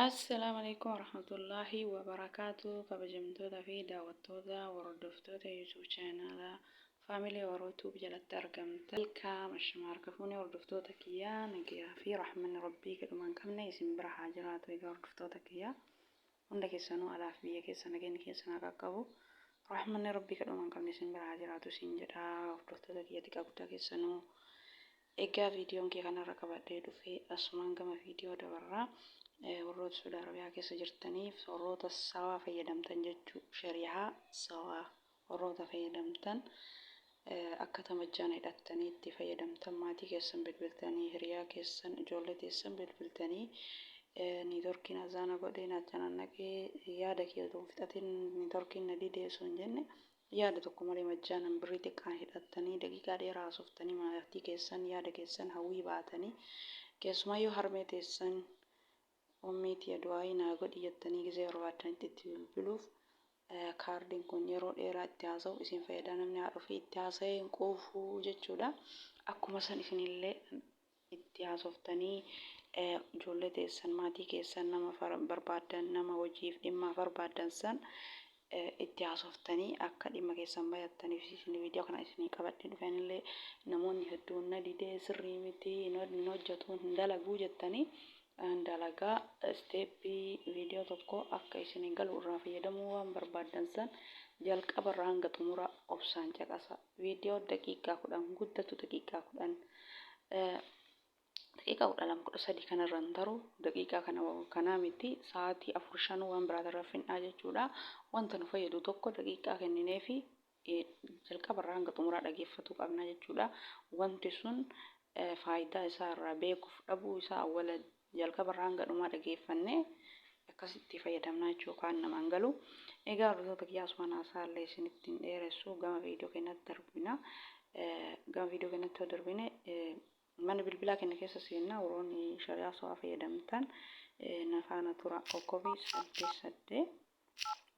Assalaamu alaikum warahmatullaahi wabarakaatu. Kabajamtoota fi daawwattoota, hordoftoota YouTube chaanaala Faamilee Oro Tube jalatti argamtan, welcome. Ashama harka fuune, hordoftoota kiyyaa. Nagayaa fi rahmanni Rabbii gadhuma hin qabne isin bira haa jiraatu. Egaa hordoftoota kiyyaa hunda keessanuu, alaaf biyya keessa nageenyi keessan haa qaqqabu, rahmanni Rabbii gadhuma hin qabne isin bira haa jiraatu isin jedha, hordoftoota kiyya xiqqaa guddaa keessanuu. Egaa viidiyoon kee kanarra qabadhee dhufe, asumaan gama viidiyoo dabarraa. Warroota Saudi Arabiyaa keessa jirtaniif, warroota Sawaa fayyadamtan jechuu, shari'aa Sawaa warroota fayyadamtan, akkata majjaana hidhattanii itti fayyadamtan, maatii keessan bilbiltanii, hiriyaa keessan, ijoollee teessan bilbiltanii, niitorkiin azaana godhee na canannaqee, yaada kee otoo hin fixatin niitorkiin na didee osoo hin jenne, yaada tokko malee majjaanan birrii xiqqaan hidhattanii daqiiqaa dheeraa haasoftanii, maatii keessan, yaada keessan, hawwii baatanii, keessumayyuu harmee teessan, "Ummii tiyya, du'aayii naa godhi" jettanii gizee barbaaddanitti itti bilbiluuf kaardiin kun yeroo dheeraa itti haasa'uuf isin fayyada. Namni haadha ofii itti haasa'ee hin quufu jechuudha. Akkuma san isinillee itti haasoftanii, ijoollee teessan, maatii keessan, nama barbaaddan, nama hojiif dhimmaaf barbaaddan san itti haasoftanii akka dhimma keessan bayattaniif isin viidiyoo kana isinii qabadhee dhufe. Anillee namoonni hedduun na didee, sirrii miti, hin hojjetu, hin dalaguu jettanii, dalagaa. Isteeppii viidiyoo tokko akka isinii galu, irraa fayyadamuu waan barbaaddan san jalqaba irraa hanga xumura obsaan caqasa. Viidiyoo daqiiqaa 10 guddatu, daqiiqaa 10, daqiiqaa 12, 13 kanarra hin taru. Daqiiqaa kana kanaa miti, sa'aatii afur shan waan biraatirra fin'aa jechuudha. Wanta nu fayyadu tokko daqiiqaa kennineefi jalqabarraa hanga xumuraa dhageeffatuu qabna jechuudha. Wanti sun faayidaa isaa irraa beekuuf dhabuu isaa awwala jalqabarraa hanga dhumaa dhageeffannee akkasitti fayyadamnaa jechuu kaan namaan galu. Egaa hordoftoota kiyyaa, asumaan haasaa illee isinitti hin dheeressu, gama viidiyoo keenyatti darbina. Gama viidiyoo keenyatti yoo darbine, mana bilbilaa keenya keessa seenna. Warroonni shari'aa Sawaa fayyadamtan na faana tura. Kokkobii 8 8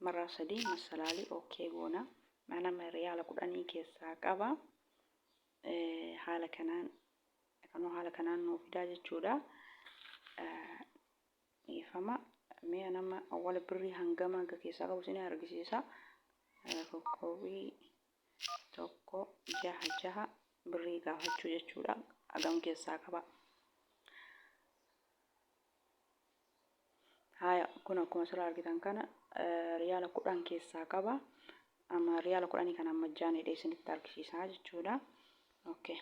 marraa 3 masalaalii okay goona. Mana riyaala 10 keessaa qaba. Haala kanaan kanuu haala kanaan nuu fidaa jechuudha. Dhiifama, mi'a nama awwala birrii hangama hanga keessaa qabu isin argisiisa. Kokkobii 1 6 6 birrii gaafachuu jechuudha. Hagam keessaa qaba. Haya, kun akkuma asirraa argitan kana riyaala 10 keessaa qaba. Amma riyaala 10 kana majjaan hidhee isinitti argisiisaa jechuudha. Okay.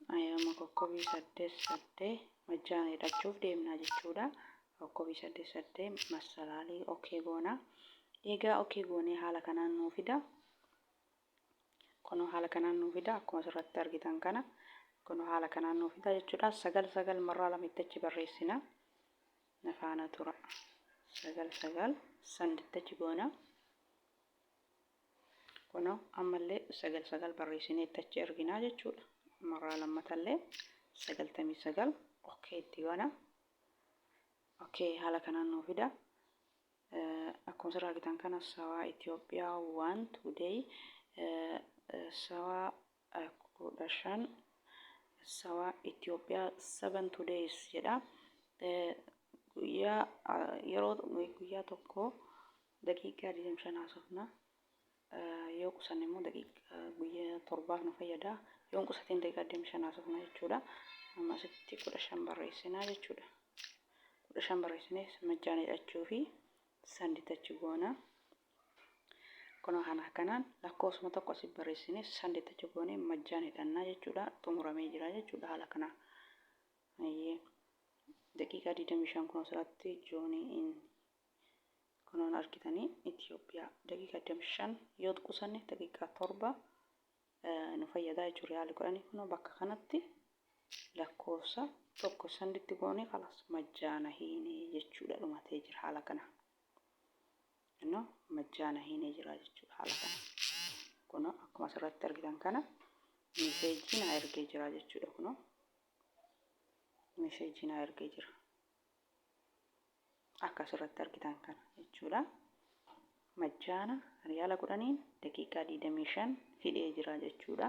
Amma kokkobii 8 8 majjaan hidhachuuf deemnaa jechuudha. Kokkobii 8 8 masalaalii okay goona. Egaa okay goonee haala kanaan nuu fida. Kunoo haala kanaan nuu fida, akkuma asirratti argitan kana. Kunoo haala kanaan nuu fida jechuudha. 9 9 marraa lama itti achi barreessina. Na faana tura. 9 9 send itti achi goona. Kunoo ammallee 9 9 barreessinee itti achi erginaa jechuudha. Marraa lammatallee 99 okay itti goona. Okay, haala kanaan nuu fida. Akkuma asirraa argitan kana Sawaa Itoophiyaa one today Sawaa 15, Sawaa Itoophiyaa 7 todays jedha. Guyyaa yeroo guyyaa tokko daqiiqaa 25 haasofna. Yoo qusanne immoo daqiiqaa guyyaa torbaaf nu fayyada. Yoo hin qusatin daqiiqaa 25 haasofna jechuudha. Amma asitti 15 barreessinaa jechuudha. 15 barreessinee majjaan hidhachuu fi send itti achi goona. Kunoo haala kanaan lakkoofsuma tokko asii barreessinee send itti achi goonee majjaan hidhannaa jechuudha. Xumuramee jira jechuudha haala kanaan. Daqiiqaa 25 kun asirratti join in kunoon argitanii, Itoophiyaa daqiiqaa 25 yoo qusanne daqiiqaa 7 nu fayyadaa jechuudha. Riyaala 10 kunoo bakka kanatti lakkoofsa tokko send itti goonee kalas majjaana hiinee jechuudha, dhumatee jira haala kana. Kunoo majjaana hiinee jira jechuudha haala kana. Kunoo akkuma asirratti argitan kana meeseejii naa ergee jira jechuudha. Kunoo meeseejii naa ergee jira. Akka asirratti argitan kana jechuudha. Majjaana riyaala 10n daqiiqaa 25 hidhee jira jechuudha.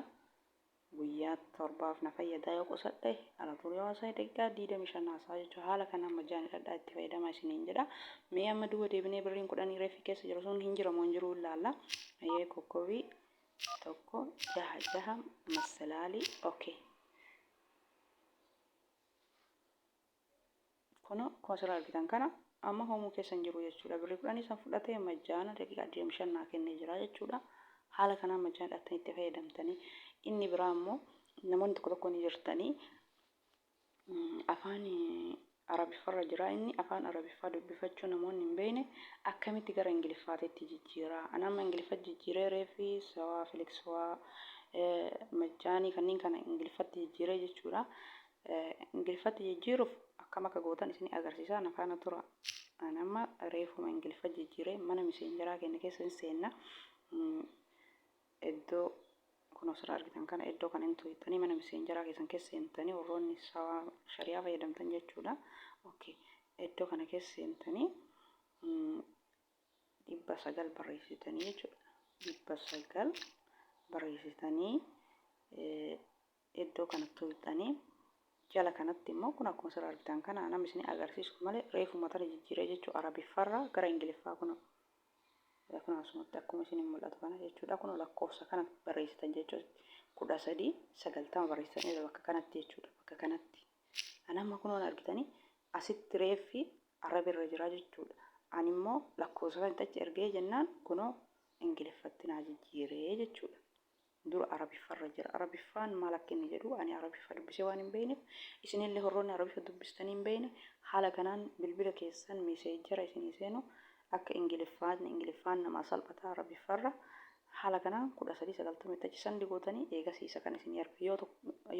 Guyyaa torbaaf na fayyada yoo qusadhe alaxuul yoo haasa'e daqiiqaa 25 haasa'a jechuudha. Haala kanaan majjaan hidhadhaa itti fayyadamaa isiniin jedha. Mee amma duuba deebinee birriin kudhanii reeffi keessa jiru sun hin jira moo hin jiru ilaalla. Ayyee kokkobii 1 6 6 masalaalii okay. Kuno akkuma asirraa argitan kana amma hoomuu keessa hin jiru jechuudha. Birrii kudhanii san fudhatee majjaana daqiiqaa 25 naa kennee jira jechuudha. Haala kanaan majjaana hidhattanii itti fayyadamtanii. Inni biraa immoo namoonni tokko tokko ni jirtanii afaan Arabiffarra jira inni afaan Arabiffaa dubbifachuu namoonni hin beekne akkamitti gara Ingiliffaatitti jijjiira. Ani amma Ingiliffa jijjiiree reefi sawaa filikswaa majjaanii kanneen kana Ingiliffatti jijjiiree jechuudha. Ingiliffatti jijjiiruuf akkam akka gootan isin agarsiisa na faana tura. Ani amma reefuma Ingiliffa jijjiiree mana miseenjaraa keenya keessa hin seenna. Iddoo kun asirraa argitan kana iddoo kana hin tuqxanii mana miseenjaraa keessan keessa seentanii warroonni sawaa shari'aa fayyadamtan jechuudha. Okay. Iddoo kana keessa seentanii 900 barreessitanii jechuudha. 900 barreessitanii iddoo kana tuqxanii jala kanatti immoo kun akkuma asirraa argitan kana namni isin agarsiisu malee reefuma tana jijjiiree jechuu Arabiffaarraa gara Ingiliffaa kun kun asumatti akkuma isin mul'atu kana jechuudha. Kun lakkoofsa kana barreessitan jechuudha. 1390 barreessitanii bakka kanatti jechuudha. Bakka kanatti. Ani amma kun waan argitanii asitti reeffi Arabirra jira jechuudha. Ani immoo lakkoofsa kana achi ergee jennaan kunoo Ingiliffatti naa jijjiiree jechuudha. Dura Arabiffarra jira. Arabiffaan maal akka inni jedhu ani Arabiffa dubbisee waan hin beekneef isinillee horroonni Arabiffa dubbistanii hin beekne haala kanaan bilbila keessan meeseejjara isinii seenu akka Ingiliffaan Ingiliffaan namaa salphata Arabiffarra haala kanaan 1390 itti achi sandi gootanii eegasii isa kan isinii erga yoo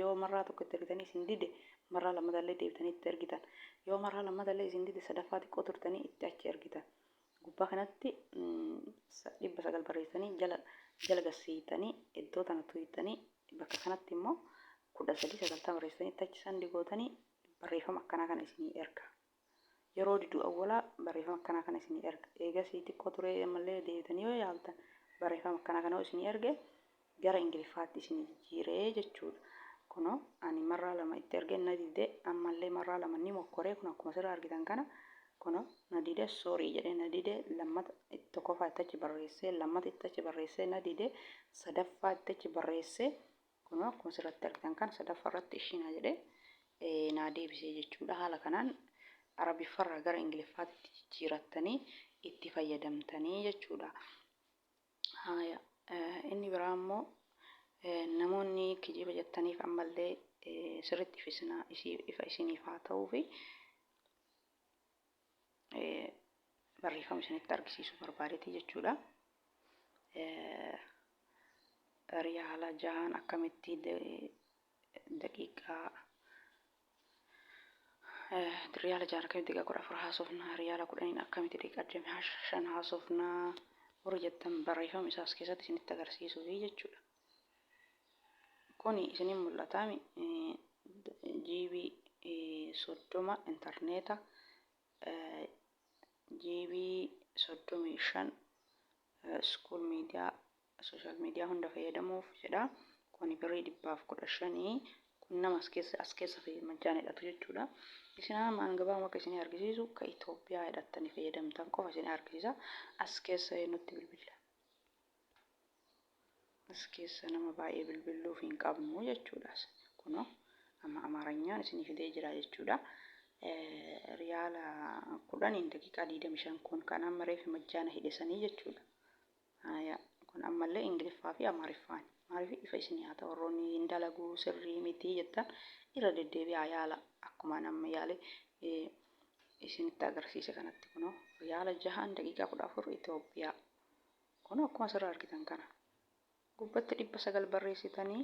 yoo marraa tokko itti ergitanii isin dide marraa lammatallee deebitanii itti ergitan yoo marraa lammatallee isin dide sadaffaa xiqqoo turtanii itti achi ergitan. Gubbaa kanatti 900 barreessitanii jala jala gad siqxanii iddoo tana tuqxanii bakka kanatti immoo 1390 barreessitanii tachi sandi gootanii barreeffama akkanaa kana isinii erga. Yeroo didu awwalaa barreeffama akkanaa kana isinii erga. Eegasii xiqqoo turee ammallee deebitanii yoo yaaltan barreeffama akkanaa kana yoo isinii erge gara Ingiliffaatti isinii jijjiiree jechuudha. Kunoo ani marraa lama itti ergee na dide ammallee marraa lama ni mokkoree kun akkuma asirraa argitan kana kunoo na dide sorry jedhee na dide lammata tokkoffaa itti achi barreessee lammata itti achi barreessee na dide sadaffaa itti achi barreessee kunoo akkuma asirratti argitan kana sadaffaa irratti ishii naa jedhee naa deebisee jechuudha. Haala kanaan Arabiffarraa gara Ingiliffaatti jijjiirattanii itti fayyadamtanii jechuudha. Haaya inni biraa immoo namoonni kijiba jettaniif ammallee sirriitti ifa isiniif haa ta'uu fi barreeffama isinitti argisiisuu barbaadeeti jechuudha. Riyaala jahaan akkamitti daqiiqaa riyaala jahaan akkamitti daqiiqaa 14 haasofna riyaala kudhaniin akkamitti daqiiqaa 25 haasofna warri jettan barreeffama isaa as keessatti isinitti agarsiisuufi jechuudha. Kuni isinin mul'ataami GB 30 intarneeta GB 35 school media social media hunda fayyadamuuf jedha. Kuni birrii 115 kun nama as keessa as keessa majjaan hidhatu jechuudha. Isin amma an gabaabuma akka isin argisiisu ka Itoophiyaa hidhattanii fayyadamtan qofa isin argisiisa. As keessa nutti bilbilla. As keessa nama baay'ee bilbilluuf hin qabnu jechuudha. Kunoo amma Amaaranyaan isinii fidee jira jechuudha. Riyaala kudhaniin daqiiqaa 25 kun kan amma reefi majjaana hidhe sanii jechuudha. Haya kun ammallee Ingiliffaa fi Amaariffaani. Maaliif ifa isinii haa ta'u warroonni hin dalagu sirrii miti jettan irra deddeebi'aa yaala akkuma amma yaale isinitti agarsiise kanatti kunoo riyaala jahaan daqiiqaa 14 Itoophiyaa. Kunoo akkuma asirraa argitan kana gubbatti 900 barreessitanii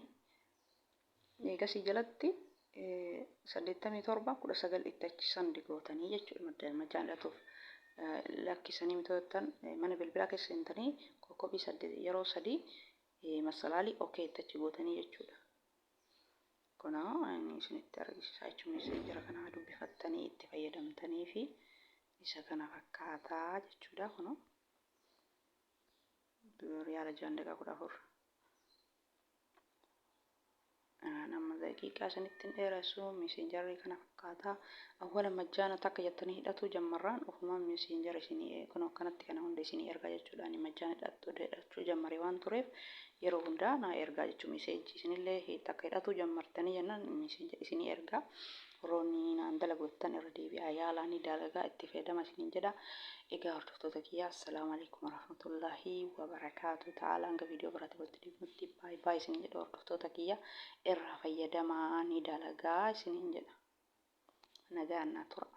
eegasii jalatti 87 19 itti achi sandi gootanii jechuudha majjaan hidhatuuf lakkisanii mitoottan mana bilbilaa keessa seentanii kokkobii saddeet yeroo sadii masalaalii okee itti achi gootanii jechuudha. Kunoo inni isinitti argisiisaa jechuun meesseejjara kana dubbifattanii itti fayyadamtanii fi isa kana fakkaataa jechuudha kunoo riyaala jaan daqiiqaa 14. Daqiiqaa isinitti hin dheeressu. Messengerri kana fakkaata. Awwala majjaana takka jettanii hidhatuu jammarraan ofumaan messenger isinii kun akkanatti kana hunda isinii ergaa jechuudha. Ani majjaana hidhachuu jammare waan tureef yeroo hundaa naa ergaa jechuu message isinillee takka hidhatuu jammartanii jennaan message isinii ergaa. Warroonni naan dalagu jettan irra deebi'aa yaalaa, ni dalagaa, itti fayyadama isiniin jedha. Egaa hordoftoota kiyyaa, assalaamu alaikum warahmatullaahi wabarakaatu ta'ala. Hanga viidiyoo biraatti walitti deebinutti baay baay isiniin jedha. Hordoftoota kiyya, irraa fayyadamaa, ni dalagaa isiniin jedha. Nagaan naa tura.